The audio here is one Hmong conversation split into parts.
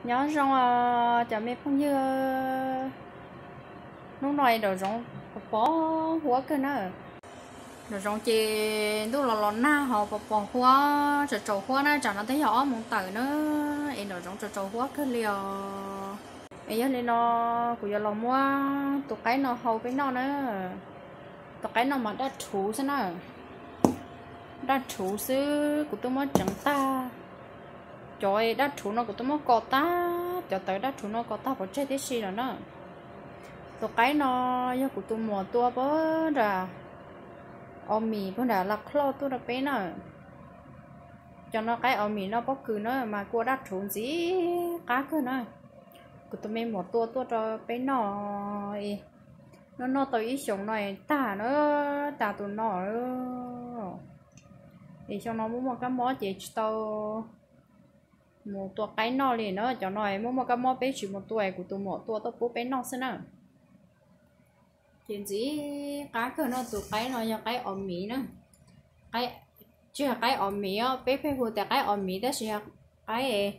Nyob zoo os cov me phooj ywg, hnub no es nraum zoov pos pos huab kawg na. Nraum zoov ces ntuj los los nag ho pos pos huab, tsaus tsaus huab na, tsam no twb yog ob moos tawm na, es nraum zoov tsaus tsaus huab kawg li os. Es yog li no kuv yuav los muab tus qaib no hau peb noj na. Tus qaib no mas daj rhuv xwb na, daj rhuv xwb kuv twb muab tseev tag. Cov daj rhuv no kuv twb muab ko tag, cov tawv daj rhuv no ko tag pov tseg tib si lawm na. Tus qaib no yog kuv tus muam tua puag nram Os Mis puag nram Las Cloj tuaj rau peb na. Cov no qaib Os Mis noj pob kws na mas kua daj rhuv ntxim qab kawg na. Kuv tus me muam tua tuaj rau peb noj, noj noj tau ib xyoos no tag na, tag tus no. Es xyoo no muaj muaj kab mob ces tsis tau mus tua qaib noj li na. Cov no muaj muaj kab mob peb tsis mus tua, kuv tus muam tua tuaj pub peb noj xwb na. Ces ntxim qab kawg no, tus qaib no yog qaib Os Mis na. Tsis yog qaib Os Mis os, peb pheej hu tias qaib Os Mis tab sis yog qaib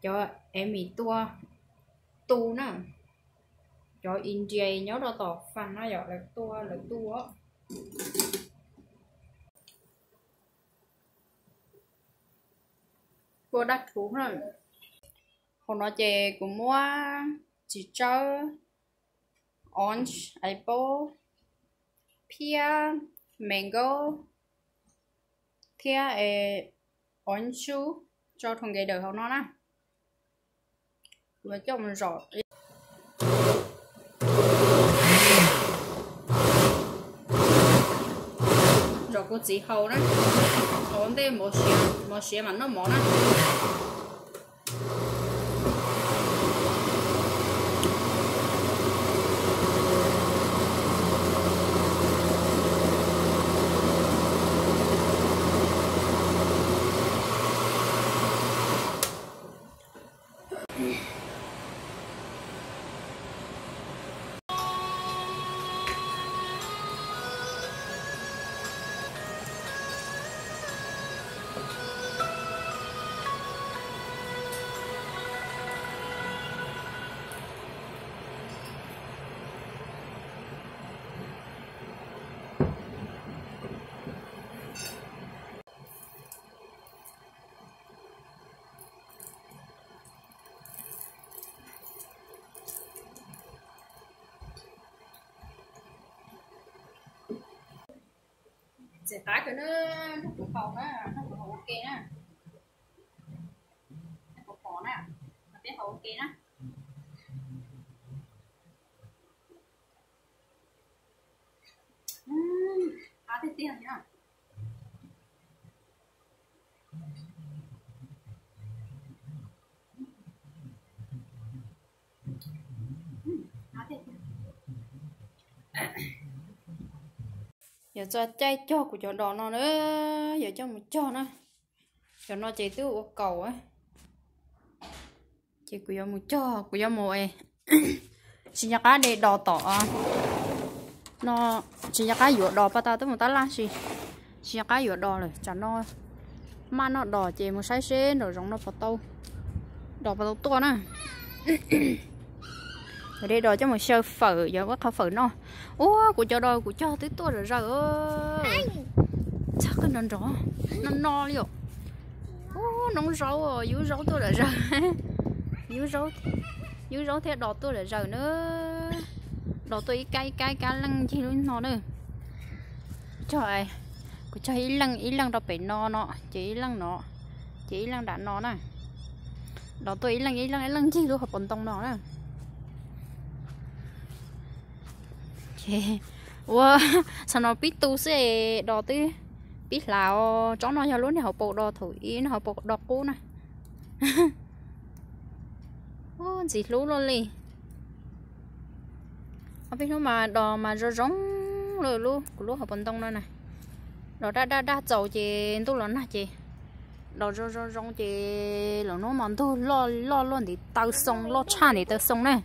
cov Os Mis tua tu na. Cov India nyob rau tom Fas no yog lawv tua lawv tu. Kua daj rhuv na. Hauv no ces kuv muab txiv tsawb, orange, apple, pear, mango thiab orange juice tso rau nkev dawm hauv no na. Kuv coj mus zom, zom kuv txiv haus na, haus ua ntej mov siav mam noj mov na. Ntxim qab kawg na, nrog kuv haus na, nrog kuv haus ua ke na. Nrog kuv pom na, peb haus ua ke na. Qab tiag tiag na. Yuav txog caij cog kuv cov dos no na, yuav coj mus cog na. Cov no ces twb ua kaus, ces kuv yuav mus cog, kuv yuav mus tsis nco qab de dos tom no, tsis nco qab yuav dos, pas tas twb mus tab laj si, tsis nco qab yuav dos lawm. Tsam no maj noj dos ces mus saib seb nraum zoov no puas tau, dos puas tau tuaj na. Yuav de dos coj mus xyaw fawm, yuav ua qhov fawm noj. Ua kuv cov dos kuv cog twb tuaj zom zaws. Txog kawg nrov nrov, no no li os. Ub, noob zaub, yub zaub tuaj zom zaws. Yub zaub thiab dos tuaj zom zaws na. Dos tuaj ib kab ib kab ib kab leej ncig lub no na. Cog, kuv cog ib leej ib leej rau pem no no, ces ib leej no, ces ib leej nram no na. Dos tuaj ib leej ib leej ib leej ncig lub hauv paus ntoo no na. Ua, xav no pib tu xwb es dos twb pib hlav os. Tsob no yog lub niag hauv paus dos thaum ub, niag hauv paus dos qub na. Ub, ntxim hlub luaj li. Ob peb hnub mas dos mas zoo zoo lawm, lub kuv lub hauv paus ntoo no na. Dos daj daj daj txaus ces ntuj los nag ces dos zoo zoo zoo ces lawm hnub mas ntug loj loj loj ntiv taw xoo, loj tshaj ntiv taw xoo na.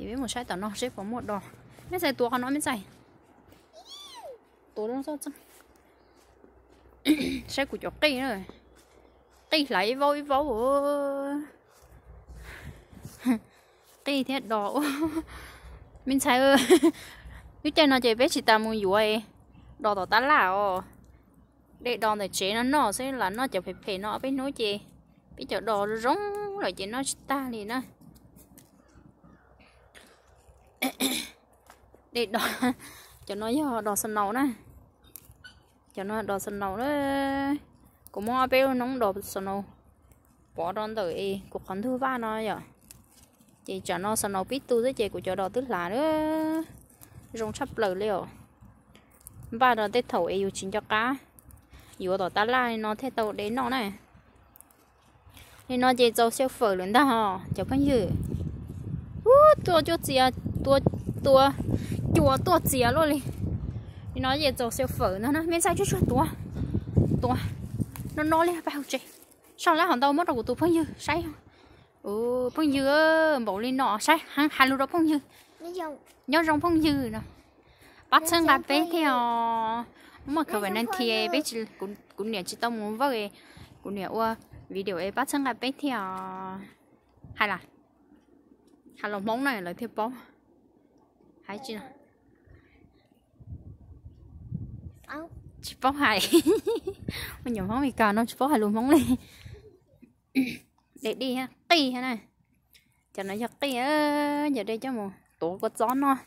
Ces peb mus saib tom no seb puas muaj dos. Me ntxhais tuav qhov no me ntxhais. Tuav zoo txoj txeej. Saib kuv cov qij na. Qij hlav ib vaub ib vaub. Qij thiab dos ua. Me ntxhais, lub caij no ces peb tsis tas mus yuav dos tom tab laj os. De dos ntawm tsev no noj xwb, lam noj cov phem phem no ob peb hnub ces peb cov dos zoo lawm ces noj tsis tag li na. De dos, cov no yog dos snow na. Cov no dos snow na. Kuv muab ob peb lub hnoob dos snow pov rau ntawm es kuv qhov ntug vaj no yom. Ces tsam no snow pib tu xwb ces kuv cov dos twb hlav na. Zoo tshaj plaws li os. Npaj rau tej thaum es yus tsis nco qab yuav tom tab laj li no thiaj tau de noj na. Li no ces txaus xyaw fawm lawm ntag os cov phooj ywg. Ub, tuaj cuaj txias, tua, tua, cua tuaj txias luaj li. Li no ces txaus xyaw fawm ntag na, me ntxhais tsuag tsuag tuav, tuav no no li pab hauv tsev. Sau lab hov ntau muab rau kuv tus phooj ywg saib. Phooj ywg, npaum li no saib heev, hais lus rau phooj ywg. Nyob zoo phooj ywg no. Pab txhawb nqa peb thiab os. Muaj covid nineteen peb, kuv niam tsis tau mus vawj, kuv niam ua video es pab txhawb nqa peb thiab os. Hais las, hais lus Hmoob na lawv thiaj paub. Hais tsis, tsis paub hais. Muaj nyuam Hmoob Mes Kas no tsis paub hais lus Hmoob li. De dej qij na. Cov no yog qij, yog de coj mus tuav kua txob noj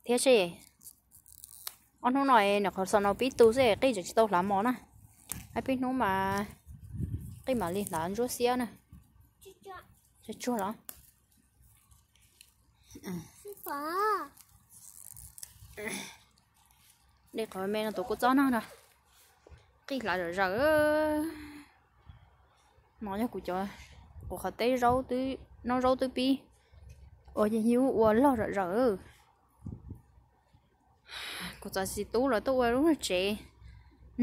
thiab seb. Ob hnub no nws qhov snow pib tu xwb qij tseem tsis tau hlav mos na. Ob peb hnub mas qij mam li hlav ntsuab xiab na. Tsuag los. De qhov me no tuav kua txob noj no. Qij hlav zom zaws. No yog kuv cov, kuv qhov teb zaub, noj zaub twb pib ua yug ua log zom zaws. Kuv txav txiv tub lawv tuaj ua lub tsev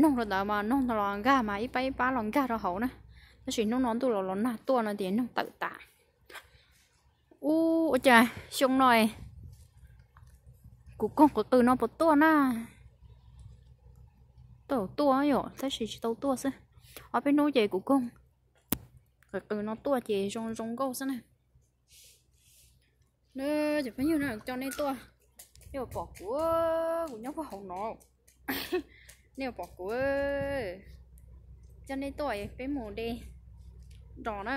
noog rau ntawd mas noog los nkag mas ib pab ib pab los nkag rau hauv na. Tab sis hnub no ntuj los los nag tuaj no ces noog tawm tas. Ub, ua cas xyoo no kuv koog qws qws no puas tuaj na? Tau tuaj yom, tab sis tsis tau tuaj xwb. Ob peb hnub ces kuv koog qws qws no tuaj ces zoo zoo nkauj xwb na. Cov phooj ywg na, coj nej tuaj, nej yuav pom kuv, kuv nyob puag hauv no. Nej yuav pom kuv, coj nej tuaj peb mus de dos na,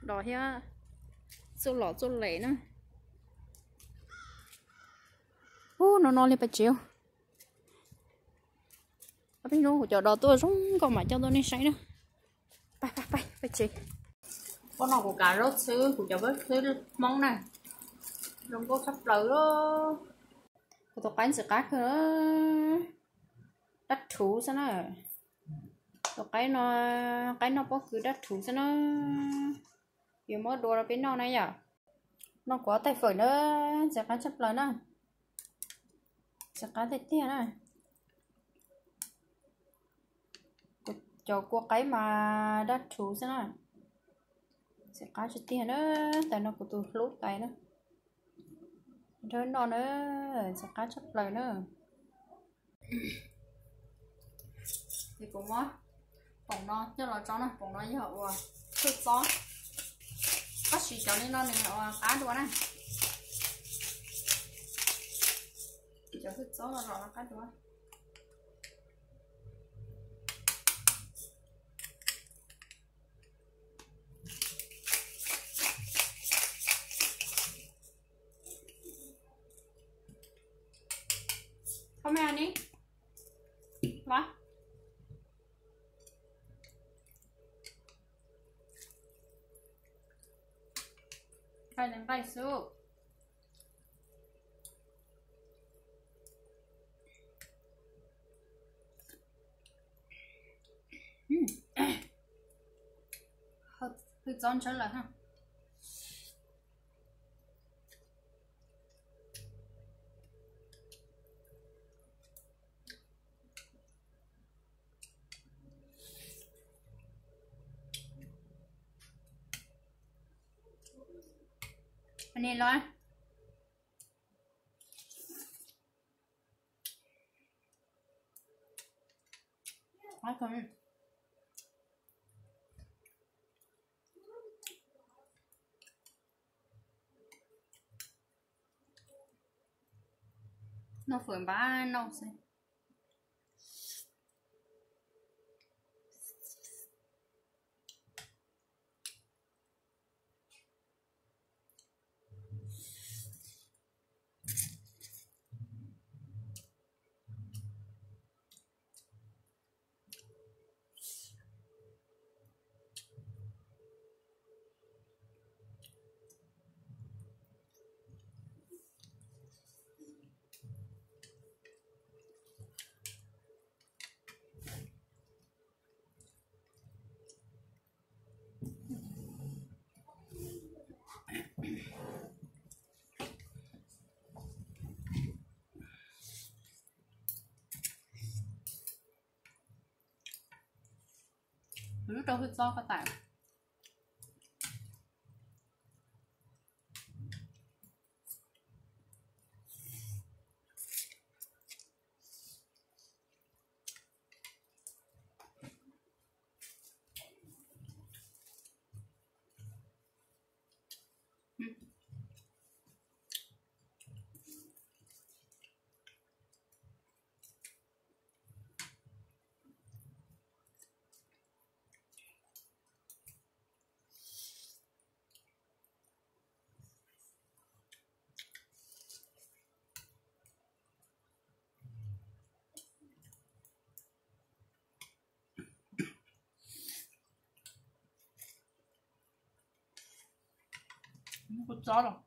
dos thiab txuj lom txuj lem na. Ub, no no li pais tsev. Ob peb hnub kuv cov dos tuaj zoo nkauj mam coj tuaj nej saib na. Pais pais pais pais tsev. Pob no kuv kav zaub txhwb, kuv cov zaub txhwb Hmoob na, zoo nkauj tshaj plaws li. Kuv tus qaib ntxim qab kawg, dab rhuv xwb na. Tus qaib no, qaib noj pob kws dab rhuv xwb na. Yuav muab dua rau peb noj na yom. No kuv ob tais fawm na, ntxim qab tshaj plaws na. Ntxim qab tiag tiag na. Kuv cov kua qaib mas dab rhuv xwb na. Ntxim qab tiag tiag na, tais no kuv tus hlub tais na. Rau noj na, ntxim qab tshaj plaws na. Ces kuv muab poom no coj los tso na, poom no yog ua hwj txob, tab sis cov li no nws ua qab dua na. Cov hwj txob no los qab dua. Thov me ni. Hva? Nqaij, nqaij xwb. Hwj txob ntshawb lawm ha. Ni los. Noj fawm npab noj xwb. Lub rau hwj txob ko tas. Kuv txob los.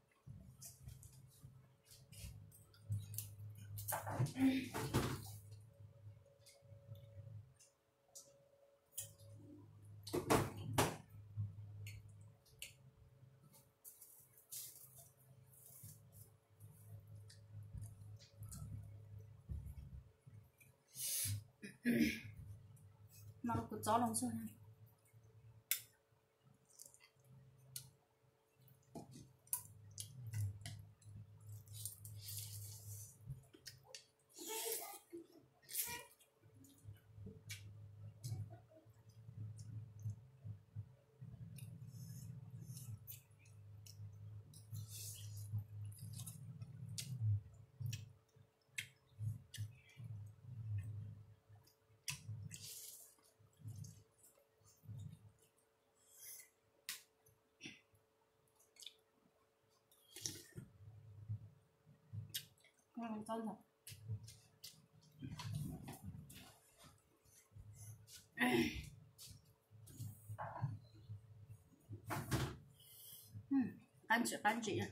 No kuv txob los xwb. Qab ntsim qab ntsim.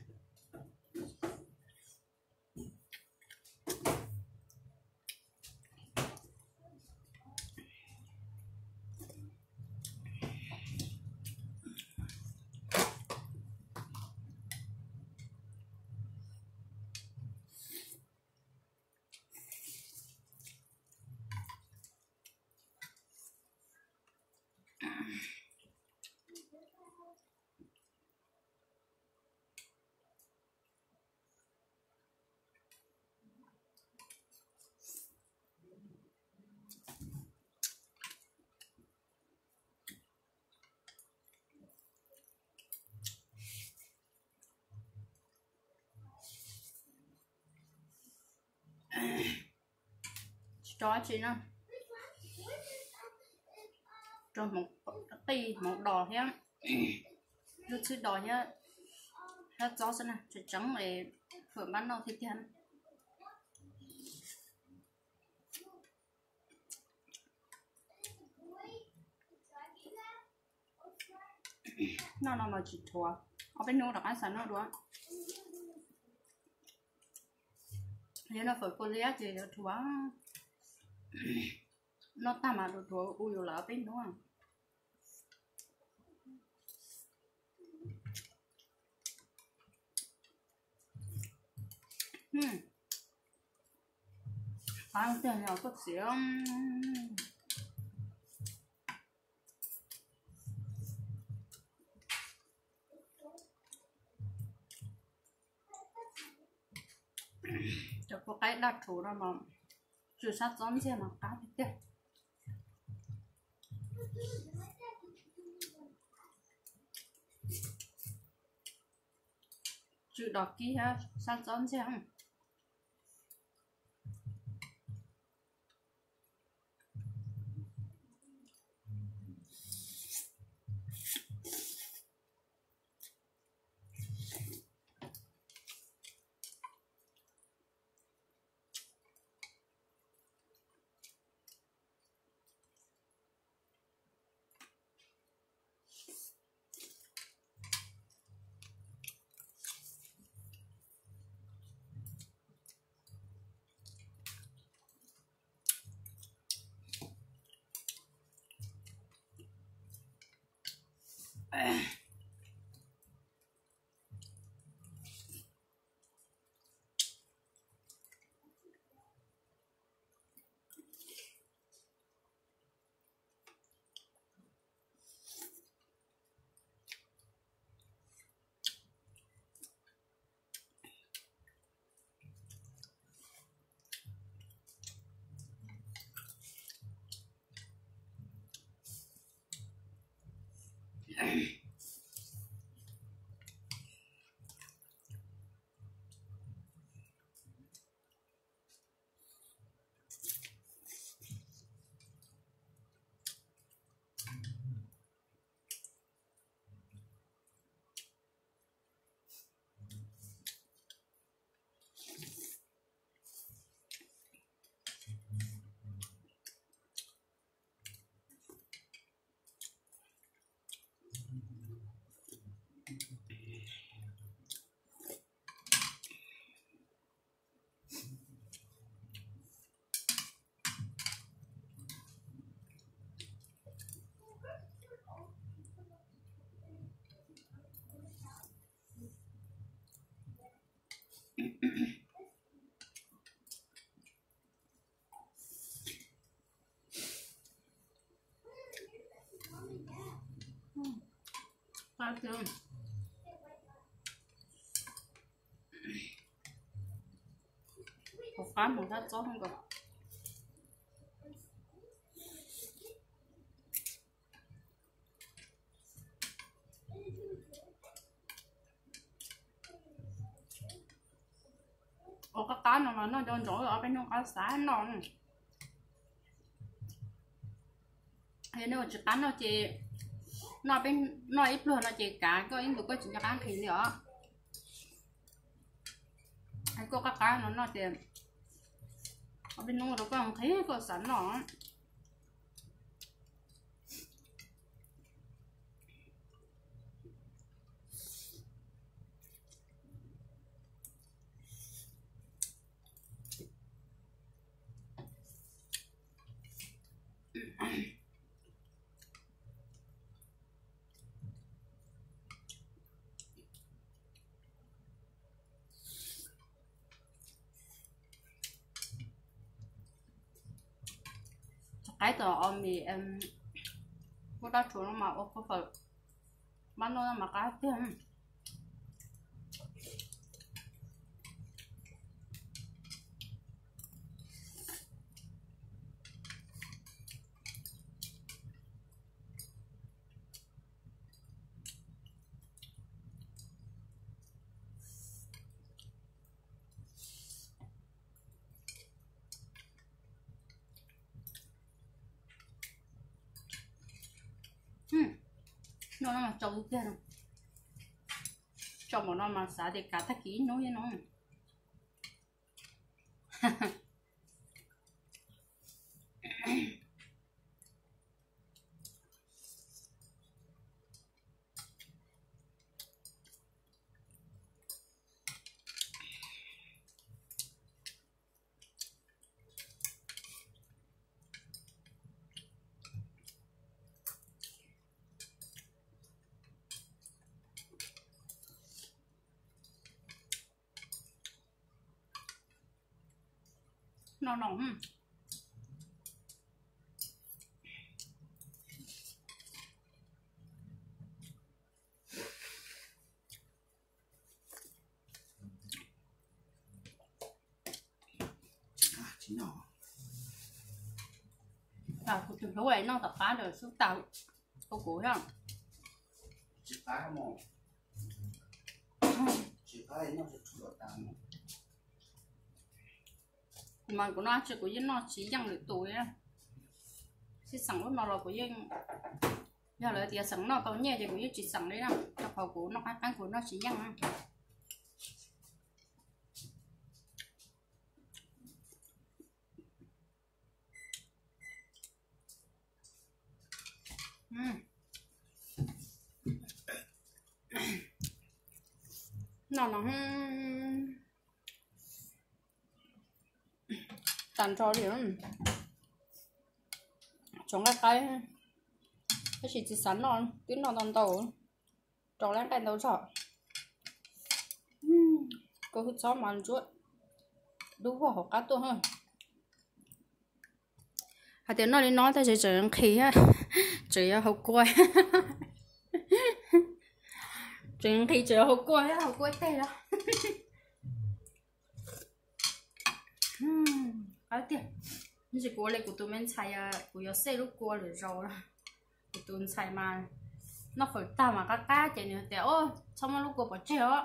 Tsis tso dab tsi no, rau hmoov qij, hmoov dos thiab, lub txhwb dos thiab, thiab txob xwb na, tseem tseev fawm npab noj tiag tiag na. Noj no mas tsis dhuav, ob peb hnub rov qab xav noj dua. Yog noj fawm kua liab ces yuav dhuav, noj tag mas dhuav dhuav u yus lawm ob peb hnub. Qab tiag yog koj txiv. Cov kua qaib daj rhuv no mas tsw sab txob ntxiag mas qab tiag tiag. Tsw dos kib thiab sab txob ntxiag. Qab, qab mus thab txob nkaus. Ua qab qab no mas noj nco ntsoov, ob peb hnub qab xav noj. Yog nej ua tsis qab noj ces noj, noj ib pluag no ces kav koj ib ntus koj tsis nco qab nqhis li os. Koj qab qab no noj ces ob peb hnub rau koj nqhis koj xav noj. Qaib tom o mis, ua dab tsuav no mas ua kua fawm mab noj mas qab tiag. Noj no mas tsau tiag. Tsau npaum no mas xav tias kav tag kis ib hnub li no. No no. Kuv tus hlub noj tom qab ntawd xub tau rau kuv. Kuv mas kuv noj tsi kuv yeej noj tsis yeej lwm tus li. Tsis xeem ub no los kuv yeej, yog lawv tias xeem noj tau nyiaj ces kuv yeej tsis xeem li na, rau qhov kuv noj qab qeeb kuv noj tsis yeej na. No no, tag nrho li. Tsoom nqaij qaib, tab sis tsis xav noj, twb noj tau ntau. Rau lab nqaij ntau zog. Kua hwj txhob mas ntsuab dub vog hauv qab tuaj. Hais tias noj li no tab sis tseem nqhis, tseem yuav haus kua, tseem nqhis tseem yuav haus kua thiab, haus kua teg los. Qab tiag. Tab sis kuv ua li kuv tus me ntxhais, kuv yuav xej lub kua lwm zaus. Kuv tus ntxhais mas noj fawm tag mas qab qab ces nws tias, txhob muab lub kua pov tseg os,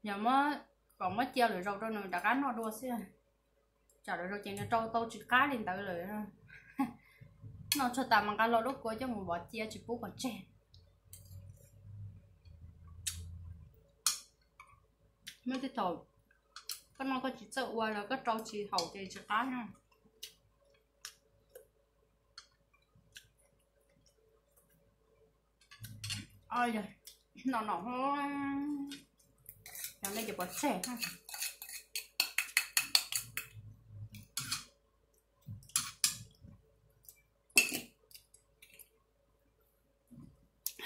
yog muab, kom muab cia lwm zaus rau nws rov qab noj dua xwb. Tsam lwm zaus ces nws rau tau tsis qab li ntawd lawm. Noj tsuag tas mas nqa los lub kua coj mus vov cia tsis pub pov tseg. Muaj tej thaum koj noj koj tsis txawj ua los koj rau tsis haum ces tsis qab na. Nom nom, yog nej cov pov tseg.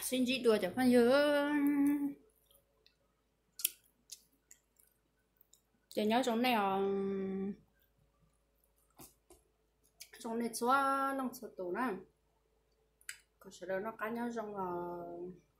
Sib ntsib dua cov phooj ywg. Ces nyob zoo nej os, zoo nej txhua leej txhua tus na, kom sawv daws noj qab nyob zoo os.